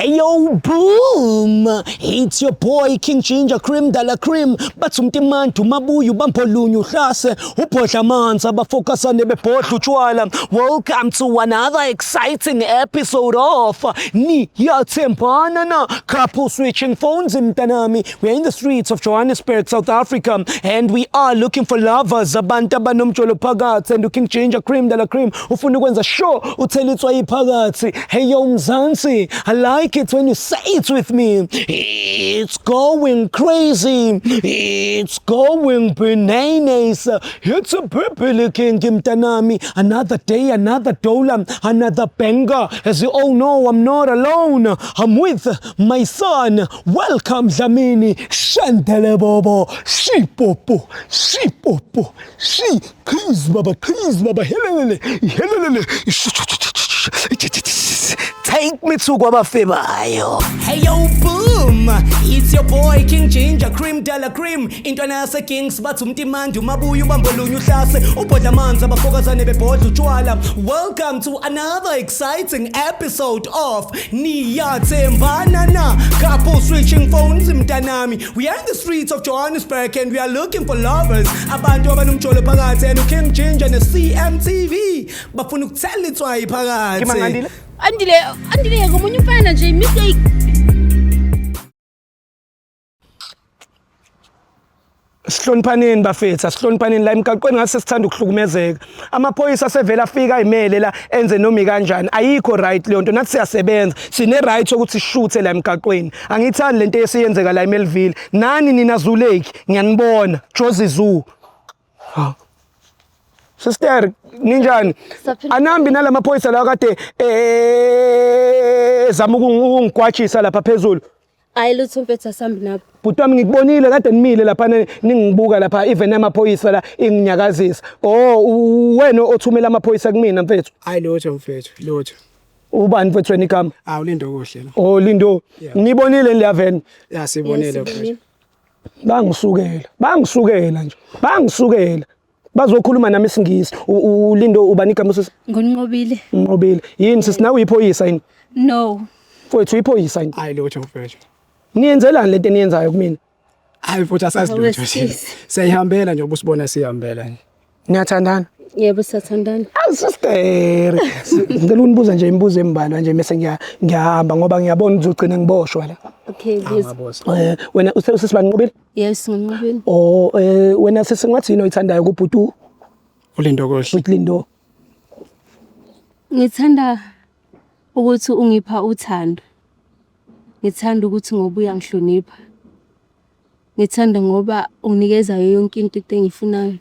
Hey yo, boom! It's your boy King Ginger Cream Dala Cream. Bathi umtimandi umabuya ubambolunye uhlase ubhodla amanzi abafokasane bebhodla utshwala. Welcome to another exciting episode of Niyathembana na Couple Switching Phones mntanami. We are in the streets of Johannesburg, South Africa, and we are looking for lovers, abantu abanomjolo phakathi, and King Ginger Cream Dala Cream ufuna ukwenza sure uthela itswayi phakathi. Hey yo Mzansi, I like it when you say it with me. It's going crazy. It's going bananas. It's a purple king mntanami. Another day, another dollar, another banger. As you all know, I'm not alone. I'm with my son. Welcome Dlamini. Shandele Bobo. Shipopo. Shipopo. Shi. Please baba, please baba. Helelele. Helelele. Take me to kwabafebayo. Hey yo boom, it's your boy King Ginger Cream Dala Cream. Intwana yase Kings bathi umtimandi umabuya ubambolunye uhlase ubhodla amanzi abafokazane bebhodla utshwala. Welcome to another exciting episode of Niyathembana na Couple Switching Phones mntanami. We are in the streets of Johannesburg and we are looking for lovers. Abantu abanomjolo phakathi and King Ginger ne CMTV bafuna ukuthela itswayi phakathi. Kimangandile? Andile, Andile ngomunye umfana nje mistake. Sihloniphaneni bafethu, asihloniphaneni la emgaqweni ngathi sesithanda ukuhlukumezeka. Amaphoyisa asevele afika ayimele la enze noma ikanjani. Ayikho right leyo nto, nathi siyasebenza. Sine right yokuthi sishuthe la emgaqweni. Angiyithandi lento esiyenzeka la eMelville. Nani nina Zuleki, ngiyanibona. Jozi Zoo. Ha. Sister, ninjani? Siyaphila. Anambi nalamaphoyisa lawa kade ezama ukungigwajisa lapha phezulu. Hayi lutho mfethu asambi nabo. Bhuti wami ngikubonile kade nimile lapha ningibuka lapha even amaphoyisa la inginyakazisa. Oh wena othumela amaphoyisa kumina mfethu. Hayi lutho mfethu, lutho. Ubani mfethu wena igama? Awu lindo kuhle la. Oh Lindo, Yeah. ngibonile leya van. Ya sibonile Yes, mfethu. Bangisukela, bangisukela nje. Bangisukela. Bazokhuluma nami isingisi. Lindo ubani igama sisi? Ngonqobile. Nqobile. Yini sisi nawe uyiphoyisa yini? No. Mfethu uyiphoyisa yini? Hayi lutho mfethu. Niyenzelani lento eniyenzayo kumina? Hayi mfethu asazi lutho thina. Wesisi. Siyayihambela nje ubusibona sihambela nje. Niyathandana? Yebo siyathandana. Awu sister, ngicela unibuza nje imibuzo embalwa nje bese ngiyahamba ngoba ngiyabona ukuthi ugcina ngiboshwa la. Okay, buza. Angaboza. Wena usesibani Nqobile? Yes, ngonqobile. Oh wena sisi ngathi yini oyithandayo kubhuti Ulindo kuhle. uBhuti Lindo? Ngithanda ukuthi ungipha uthando. Ngithanda ukuthi ngoba uyangihlonipha. Ngithanda ngoba unginikeza yonke into engiyifunayo.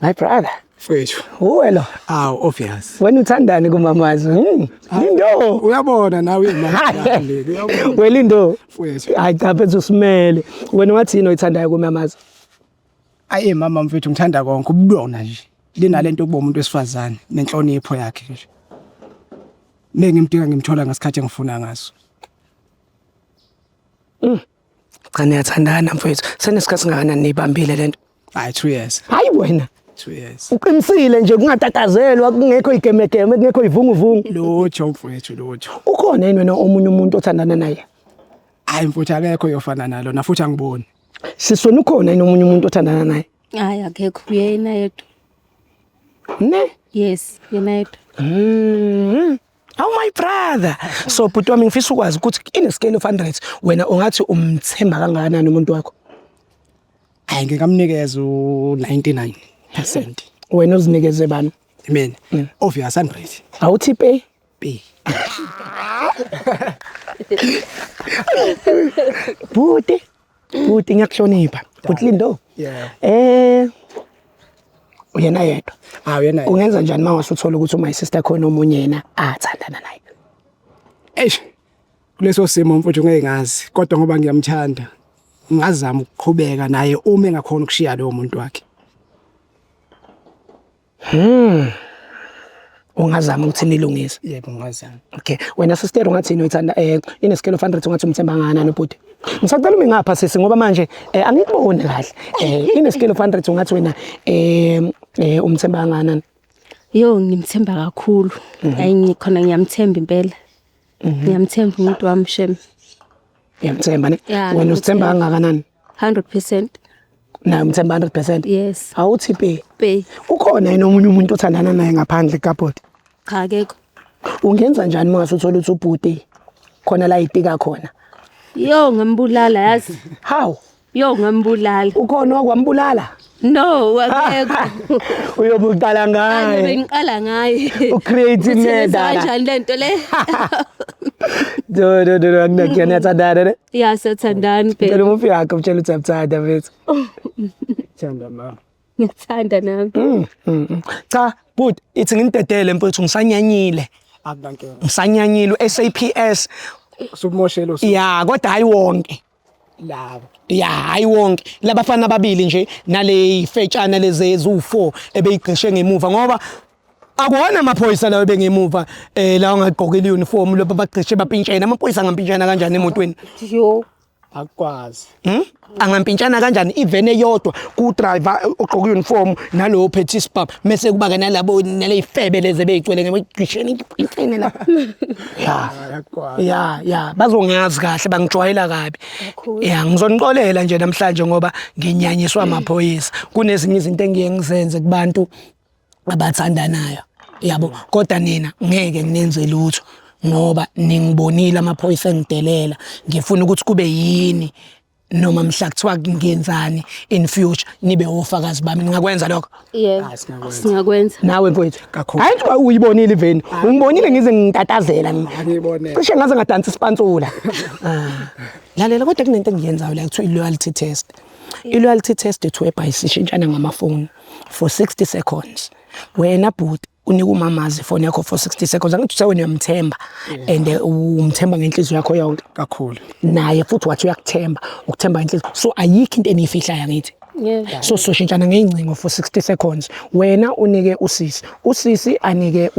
My brother. Mfethu. Uwe lo. Awu obvious. Wena uthandani kumamazi? Lindo. Uyabona nawe imali. Uyabona. We Lindo. Mfethu. Hayi cha mfethu usimele. Wena wathi yini oyithandayo kumamazi? Ayi mama mfethu ngithanda konke ubona nje. Linalento kuba umuntu wesifazane nenhlonipho yakhe nje. Mengimdinga ngimthola ngesikhathi engifuna ngaso. Cha niyathandana mfethu. Senesikhathi singakanani nibambile lento? Hayi 2 years. Hayi wena. 2 years. Uqinisile nje kungatatazelwa kungekho igemegeme kungekho ivunguvungu. Lutho mfethu lutho. Ukhona yini wena omunye umuntu othandana naye? Hayi mfethu akekho yofana nalo na futhi angiboni. Sisona ukhona yini omunye umuntu othandana naye? Hayi akekho uyena yedwa. Ne? Yes, yena yedwa. Oh my brother. So bhuti wami ngifisa ukwazi ukuthi in a scale of 100 wena ungathi umthemba kangakanani umuntu wakho? Hayi ngingamnikeza u99%. Wena uzinikeze bani? Mina obvious 100. Awuthi pay? B. Bhuti. Bhuti ngiyakuhlonipha. Bhuti Lindo. Yeah. Uyena yedwa. Hayi yena. Ungenza njani mawase uthola ukuthi my sister khona omunye yena athandana naye? Eish. Kuleso simo mfethu ngeke ngazi kodwa ngoba ngiyamthanda ngazama ukuqhubeka naye uma engakhona ukushiya lowo muntu wakhe. Ungazama ukuthi nilungise. Yebo ngazama. Okay, wena sister ungathi yini oyithanda in a scale of 100 ungathi umthemba kangakanani ubhuti? Ngisacela ume ngapha sisi ngoba manje angikuboni kahle. In a scale of 100 ungathi wena umthemba kangakanani? Yo ngimthemba kakhulu. Hayi ngikhona ngiyamthemba impela. Ngiyamthemba umuntu wami shem. Uyamthemba ne? Ya, Wena uzithemba ngiyamthemba. kangakanani? 100%. Naye umthemba 100%. Yes. Awuthi pe. Pe. Ukhona yini omunye umuntu othandana naye ngaphandle kabhodi? Cha akekho. Ungenza njani uma ngase uthole ukuthi ubhuti khona la itika khona? Yo ngambulala yazi. How? Yo ngambulala. Ukhona okwambulala? No, akekho. Uyobe uqala ngaye. Bengiqala ngaye. U-create Ukuthi murder yenza la. Kanjani lento le? Do do do do akunakhona yathandana ne? Ya siyathandana Ngicela phela. umufi wakho umtshela ukuthi uyakuthanda mfethu. Thanda mama. Ngiyakuthanda nami. Cha, bhuti, ithi nginidedele mfethu ngisanyanyile. Akunankinga. Ngisanyanyile u-SAPS. Usumoshela usu Ya, kodwa hayi wonke. labo. Ya, hayi wonke. Labafana ababili nje nale fetshana lezi eziwu4 ebeyigqishe ngemuva ngoba akuwona amaphoyisa lawo bengemuva lawo angagqokile uniform lobo bagqishe bapintshena. Amaphoyisa angampintshana kanjani emotweni? Yo. Akukwazi. Hmm? Angampintshana kanjani ivene eyodwa ku driver ogqoke uniform nalowo ophethe isibhamu mase kuba ke nalabo naleyifebe lezi ebeyigcwele ngemigqisheni ipintshene la. Ya. Akukwazi. Ya ya bazongazi kahle bangijwayela kabi. Ya ngizonixolela nje namhlanje ngoba nginyanyiswa amaphoyisa. Kunezinye izinto engiye ngizenze kubantu abathandanayo. Yabo kodwa nina ngeke nginenze lutho ngoba ningibonile amaphoyisa engidelela ngifuna ukuthi kube yini noma mhla kuthiwa ngenzani in future nibe ofakazi bami ningakwenza lokho Yebo. Ah, singakwenza. Singakwenza. nawe mfowethu Kakhulu. hayi nje uyibonile iveni ungibonile ngize ngitatazela mina Angiyibonele. cishe ngaze ngadansa isipantsula Ah. Lalela kodwa kunento engiyenzayo la kuthiwa i-loyalty test. I-loyalty test ethu whereby sishintshana ngamafoni for 60 seconds. Wena bhuti unika umamazi ifoni yakho for 60 seconds. Angithi uthe wena uyamthemba and umthemba ngenhliziyo yakho yonke. Kakhulu. Naye futhi wathi uyakuthemba, ukuthemba ngenhliziyo. So ayikho into eniyifihlayo angithi. Yebo. So soshintshana ngey'ngcingo for 60 seconds. Wena unike usisi, usisi anike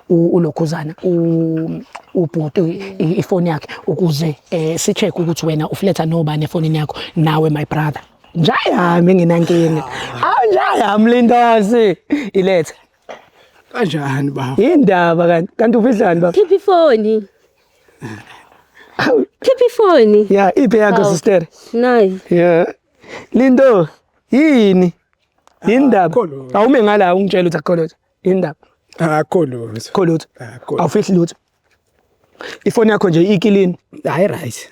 ulokhuzana ubhuti ifoni yakhe ukuze si-check ukuthi wena ufletha nobani efonini yakho nawe my brother. Njayami enginankinga. Awu njayami Lindosi. Ilethe. Kanjani baba? Indaba kanti kanti ufihlani baba? Khipha ifoni. Awu, Khipha ifoni. Ya, iphi yakho Hawu. sister? Nayi. Yeah. Lindo, yini? Indaba. Akukho lutho. Awume ngala ungitshela ukuthi akukho lutho. Indaba. Akukho lutho. Akukho lutho. Akukho lutho. Awufihli lutho. Ifoni yakho nje ikilini. Hayi right.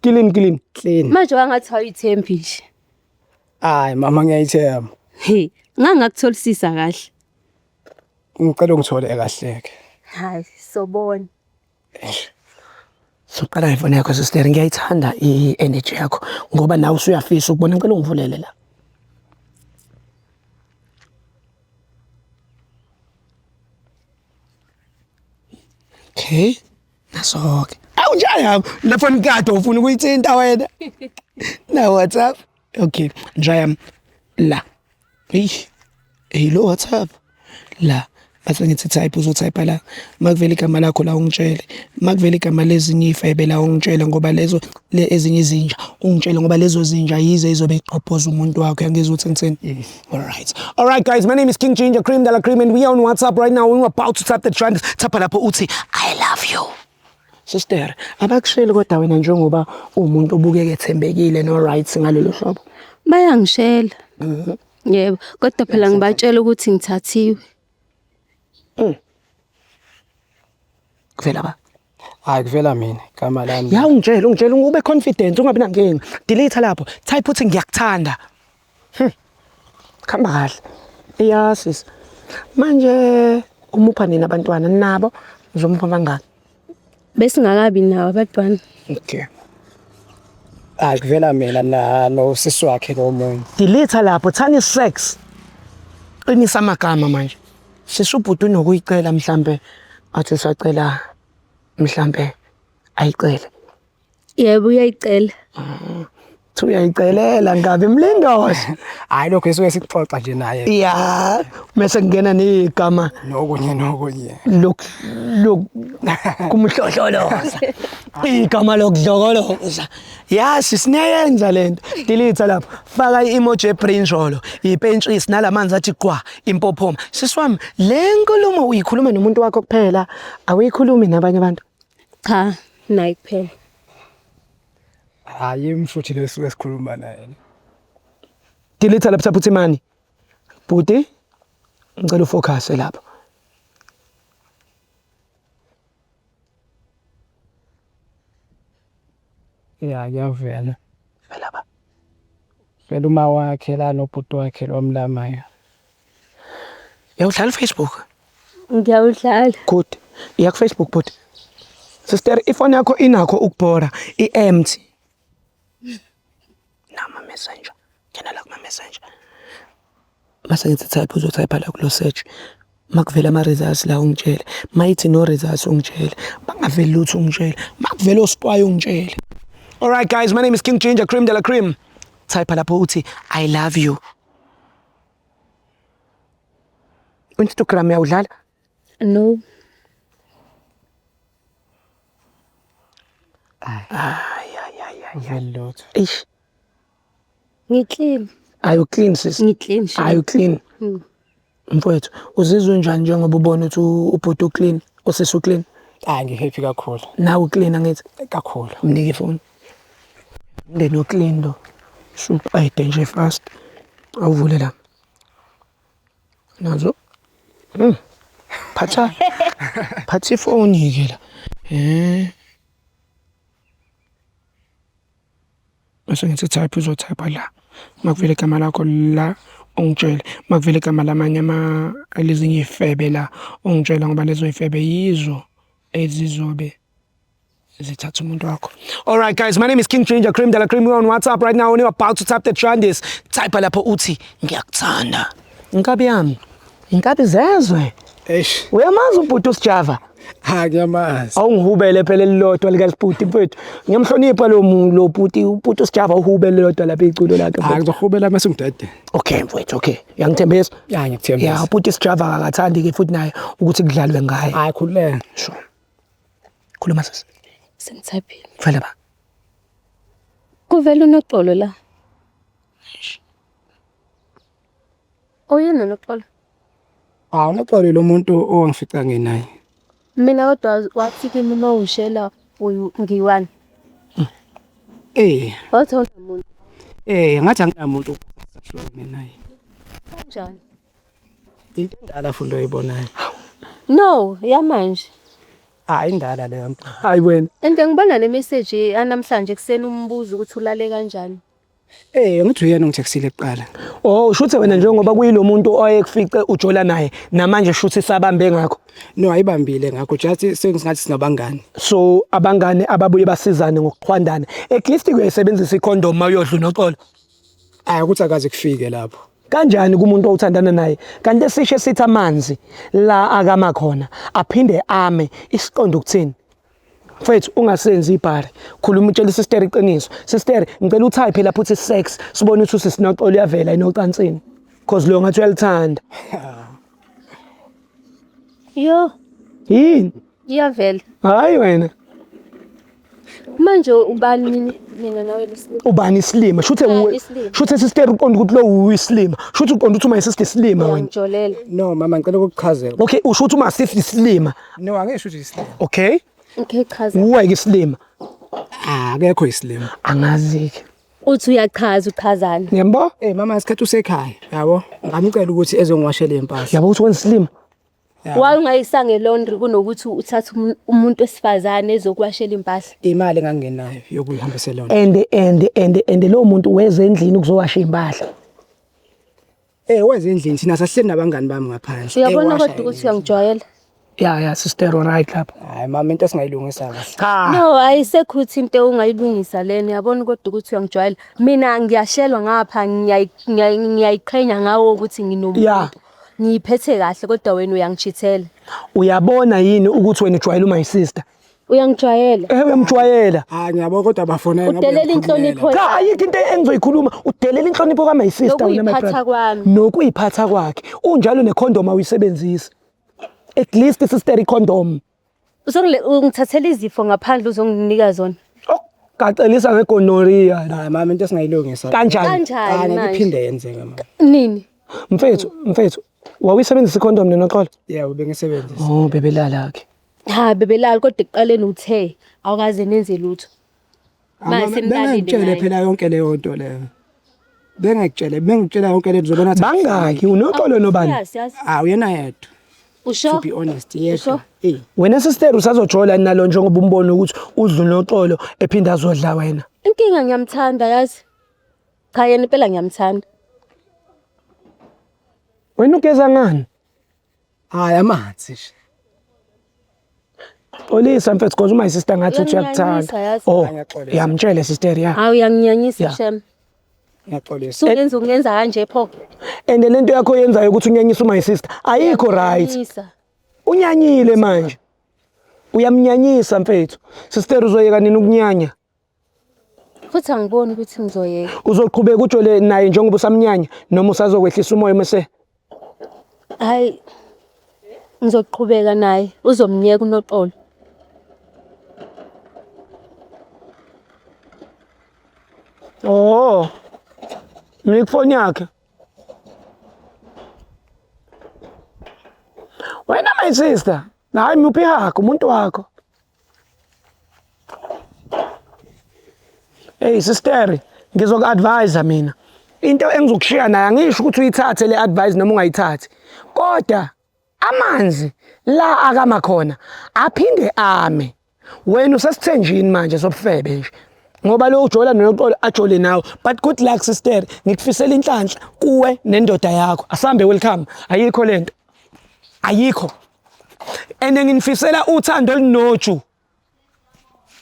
Kilini kilini. Clean. Manje wangathi awuyithembi nje. Hayi mama ngiyayithemba. Hey, ngangakutholisisa kahle. Ngicela ungithole kahle ke. Hayi, sobona. Soqala ngefoni yakho sister, ngiyayithanda i-energy yakho ngoba nawe usuyafisa ukubona. Ngicela ungivulele la. Okay. Naso-ke. Awu njayami, le phone kade ufuna ukuyithinta wena. Na WhatsApp. Okay, njayami la. Hey. Hey lo WhatsApp. La. Bese ngithi type uzotype la. Makuvela igama lakho la ungitshele. Makuvela igama lezinye ifebe la ungitshele ngoba lezo le ezinye izinja ungitshele ngoba lezo zinja yize izobe iqophoza umuntu wakho uyangizwa ukuthi ngithini? Yes. All right. All right guys, my name is King Ginger Cream de la Cream and we are on WhatsApp right now. We're about to tap the trend. Tap lapho uthi I love you. Sister, abakusheli kodwa wena njengoba uwumuntu obukeka ethembekile no right ngalolu hlobo. Bayangishela. Yebo, kodwa phela ngibatshela ukuthi ngithathiwe. Kuvela ba? Hayi kuvela mina igama lami. Ya ungitshela, ungitshela ube confident ungabi nankinga. Delete lapho. Type uthi ngiyakuthanda. Khamba kahle. Ya sis. Manje umupha nini abantwana nabo? Uzomupha bangaki? Besingakabi nawo abantwana. Okay. Hayi kuvela mina na no sisi wakhe lo munye. Delete lapho thani sex. Qinisa amagama manje. Sisubhuti unokuyicela mhlambe athi usacela mhlambe ayicele. Yebo uyayicela. Thi uyayicelela nkabi mlindoshe. Hayi lokho esuke sikuxoxa nje naye. Ya, mase kungena negama Nokunye nokunye. lok lok kumhlohloloza. Igama lokudlokoloza. Yasi siniyayenza lento. Delete lapho. Faka i-emoji ebrinjolo, ipentshisi nalamanzi athi qwa impophoma. Sisi wami, le nkulumo uyikhuluma nomuntu wakho kuphela, awuyikhulumi nabanye abantu. Cha, naye kuphela. Hayi imfuthi lesuke sikhuluma naye. Delete lapha uthi mani. Bhuti, ngicela ufocus lapho. Ya kuyavela. Vela ba. Vela uma wakhe la nobhuti wakhe lo omlamayo. Uyawudlala Facebook? Ngiyawudlala. Good. Iya ku Facebook bhuti. Sister, ifoni yakho inakho ukubhora, i-empty. Nama messenger. Ngena la kuma messenger. Mase ngithi type uzotype la kulo search. Makuvela ama results la ungitshele. Mayithi no results ungitshele. Bangaveli lutho ungitshele. Makuvela osipwayo ungitshele. All right guys, my name is King Ginger Cream de la Cream. Type lapho uthi I love you. Instagram uyawudlala? No. Ay ay ay ay. Vele lutho. Eish. Ngiclean. Are you clean sis? Ngiclean sure. Are you clean? Mfowethu, uzizwa unjani njengoba ubona ukuthi ubhuti uclean, usisi uclean? Hayi ngihappy kakhulu. Nawe uclean angithi? Kakhulu. Mnike ifoni. Umndeni uclean lo. Suqede nje fast. Awuvule la. Nazo. Phatha. Phatha ifoni ke la. Eh. Bese ngithi type uzotype la. Makuvela igama lakho la ungitshele. Makuvela igama lamanye ama lezinye izifebe la ungitshela ngoba lezo zifebe yizo ezizobe zithatha umuntu wakho. All right guys, my name is King Ginger Cream de la Cream. We're on WhatsApp right now. We're about to type the trendis. Type lapho uthi ngiyakuthanda. Inkabi yami. Inkabi zezwe. Eish. Uyamazi ubhuti uSjava? Ha ngiyamazi. Awungihubele phela elilodwa likaSibhuti mfethu. Ngiyamhlonipha lo lo bhuti, ubhuti uSjava uhubele lodwa lapha iculo lakhe. Hayi ngizohubela mase ngidede. Okay mfethu, okay. Uyangithembisa? Ya ngikuthembisa. Ya, ubhuti Sjava akathandi ke futhi naye ukuthi kudlalwe ngaye. Hayi khululeka. Sure. Khuluma sisi. Sengithaphile. Vele ba. Kuvela unoxolo la. Oyena noxolo. Hawu unoxolo lo muntu owangifica nginaye. Mina kodwa wathi kimi uma ungishela ngiwani. Eh, Wathi awunamuntu. eh ngathi anginamuntu osahlukene naye. Kanjani? Into endala futhi oyibonayo. No, yamanje. Hayi indala leyo nto. Hayi wena. And ngibona le message anamhlanje ekuseni umbuzo ukuthi ulale kanjani. Eh ngithi uyena ongithexile kuqala. Oh, shuthe wena njengoba kuyilo muntu oyekufice ujola naye namanje shuthe sabambe ngakho. No ayibambile ngakho just sengisingathi singabangani. So abangane ababuye basizane ngokuqhwandana. At least uyayisebenzisa icondom mawuyodla unoxolo. Hayi ukuthi akaze kufike lapho. Kanjani kumuntu owuthandana naye? Kanti esishe sithi amanzi la akama khona aphinde ame isiqondo ukuthini? Mfethu ungasenzi ibhari. Khuluma utshela isister iqiniso. Sister, ngicela utype lapho uthi sex sibone ukuthi usisinoxolo uyavela inocansini. Cause lo ngathi uyalithanda. Yo, Yini? iyavela. Hayi wena. Manje ubani mina nawe lesilima? Ubani isilima? Shuthe Ubani uwe. isilima? Shuthe sister uqonda ukuthi lo uyisilima. Shuthe uqonda ukuthi uma sister isilima wena. Uyangijolela. No mama ngicela ukukuchazela. Okay, usho ukuthi uma sister isilima. No angisho ukuthi isilima. Okay? Okay, chaza. Uwe ke isilima. Ah akekho isilima. Angazi ke. Uthi uyachaza uchazani? Ngiyambona? Eh mama isikhathi usekhaya yabo. Ngamcela ukuthi ezongiwashela impahla. Yabo ukuthi wenza isilima. Why ungayisanga elaundry kunokuthi uthathe umuntu wesifazane ezokuwashela impahla? Imali engangenayo yokuyihambisela yona. And lo muntu weze endlini ukuzowasha impahla. Eh weze endlini thina sahleli nabangani bami ngaphandle. Uyabona Ewasha kodwa ukuthi uyangijwayela. Ya ya sister right lapho. Hayi mama into esingayilungisa kahle. Cha. No, ayisekho ukuthi into ongayilungisa lena. Uyabona kodwa ukuthi uyangijwayela. Mina ngiyashelwa ngapha ngiyayiqhenya ngawo ukuthi nginomuntu. Yeah. Ngiyiphethe kahle kodwa wena uyangichithela. Uyabona yini ukuthi wena ujwayele uma sister? Uyangijwayela. Eh, uyamjwayela. Ah, ngiyabona kodwa bafona Udelela inhlonipho. Cha, ayikho into engizoyikhuluma. Udelela inhlonipho ka my sister wena, my Nokuyiphatha brother. kwami. Nokuyiphatha kwakhe. Unjalo necondom awuyisebenzisi. At least sister, icondom. Uzongile ungithathela izifo ngaphandle uzonginika zona. Gacelisa ngegonorrhea. Hayi mama, into esingayilungisa. Kanjani? Kanjani Ah, ngeke manje? iphinde yenzeke mama. Nini? Mfethu, mfethu, wawuyisebenzisa icondom nenoxolo? Yebo, bengisebenzisa. Oh, bebelala ke. Ha, bebelala, kodwa ekuqaleni uthe awukaze nenze lutho. Manje senilalile Bengangitshele naye. phela yonke leyo nto leyo. Bengangitshele, bengitshela yonke le ngizobona ukuthi Bangaki unoxolo nobani? Yazi, yazi. Ah, uyena yedwa. Usho? To be honest, yedwa. Usho? Eh. Wena sister, usazojola nalo njengoba umbona ukuthi udla unoxolo ephinda azodla wena? Inkinga ngiyamthanda, yazi. Cha, yena impela ngiyamthanda. Wena ugeza ngani? Hayi, amanzi nje. Xolisa mfethu, because uma sister ngathi uthi Uyanginyanyisa, uyakuthanda. yazi. Oh, Ngiyaxolisa. yamtshele sister ya. Hawu, uyanginyanyisa shem. Ngiyaxolisa. Sungenza ungenza kanje pho. And lento yakho yenzayo ukuthi unyanyise uma sister ayikho right. Uyanginyanyisa. Unyanyile manje. Uyamnyanyisa mfethu. Sister, uzoyeka nini ukunyanya? Futhi angiboni ukuthi ngizoyeka. Uzoqhubeka ujole naye njengoba usamnyanya noma usazokwehlisa umoya mase? Hayi. Ngizoqhubeka naye, uzomnyeka uNoxolo. Oh. Mnika ifoni yakhe. Wena my sister, hayi, muphi ihug umuntu wakho. Hey sister, ngizoku-advise mina. Into engizokushiya nayo, angisho ukuthi uyithathe le advice noma ungayithathi. Kodwa amanzi la akama khona aphinde ame. Wena usesithenjini manje sobufebe nje. Ngoba lo ujola noXolo ajole nawe. But good luck sister, ngikufisela inhlanhla kuwe nendoda yakho. Asambe, welcome. Ayikho lento. Ayikho. And nginifisela uthando olunoju.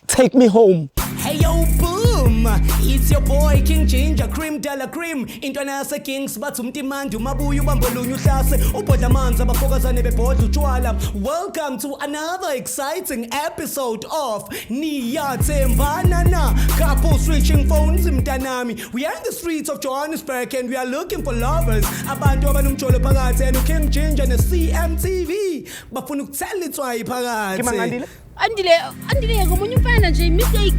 Take me home. Hey yo, boom! It's your boy King Ginger Cream Della Cream. Intwana yase Kings bathi umtimandi umabuya ubambolunye uhlase ubhodla amanzi abafokazane bebhodla utshwala. Welcome to another exciting episode of Niyathembana Na. Couple switching phones mntanami. We are in the streets of Johannesburg and we are looking for lovers. Abantu abanomjolo phakathi and King Ginger ne CMTV bafuna ukuthela itswayi phakathi. Andile, Andile, ngomunye umfana nje mistake.